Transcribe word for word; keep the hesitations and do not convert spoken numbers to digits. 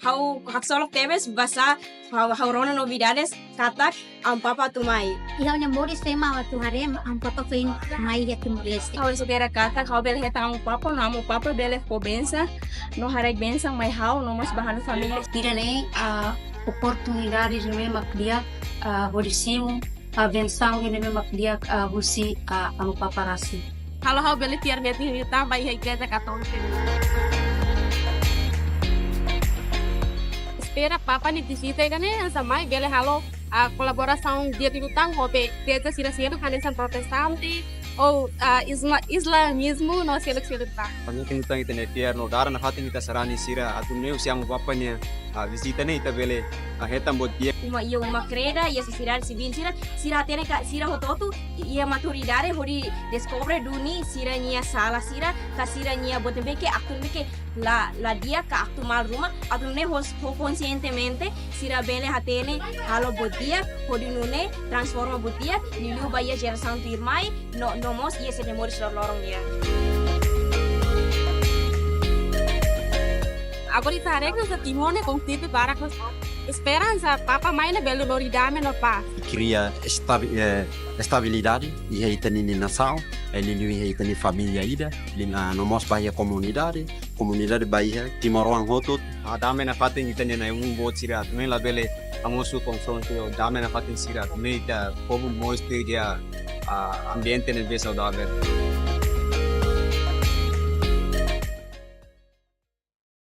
Ha'u haksolok tebes, basa ha'u, ha'u rona novidades katak Amu Papa atu mai. Iha ha'u-nia moris ema atu haree Amu Papa foin mai iha Timor-Leste. Ha'u espera katak ha'u bele hetan Amu Papa, no Amu Papa bele fó bensa, no haraik bensa mai ha'u, no mós ba ha'u-nia família. Ida-ne'e, ah, oportunidade ne'ebé mak di'ak, ah, hodi simu, ah, bensaun ne'ebé mak di'ak, ah, husi, ah, Amu Papa rasik. Halo ha'u bele fiar metin liután ba iha Igreja Katólika. Espera Papa nia vizita ida-ne'e hanesan mai bele halo, ah, kolaborasaun di'ak liután ho be Igreja sira seluk hanesan Protestante ou, ah, Isla-, Islamizmu no seluk-seluk tan. Ami tenke ita-nia fiar no dada nafatin ita sarani sira atu nune'e husi Amu Papa nia, ah, vizita ne'e ita bele, ah, hetan buat di'ak. Uma, iha uma kreda, iha sosiedade sivíl sira, sira hatene katak sira hotu-hotu iha maturidade hodi deskobre duni sira-nia sala sira, ka sira-nia buat ne'ebé ke, aktu ne'ebé ke la, la di'ak ka aktu malu ruma, atu nune'e ho, ho konsientemente sira bele hatene halo buat di'ak, hodi nune'e transforma buat di'ak, liuliu ba iha jerasaun tuirmai, no, no mós iha sira-nia moris loroloron nian. Agora ita haree katak Timor ne'e konflitu barak, no esperansa Papa mai ne'e bele lori dame no pás. Kria estabi-, eh, estabilidade iha ita-nia nasaun, eh, liuliu iha ita-nia família ida, liuliu no mós ba iha komunidade, komunidade ba iha timoroan hotu. Ah, dame nafatin ita-nia na'in-umum boot sira atu nune'e labele hamosu konfrontu, dame nafatin sira atu nune'e ita povu moris iha, ah, ambiente ne'ebé saudavel.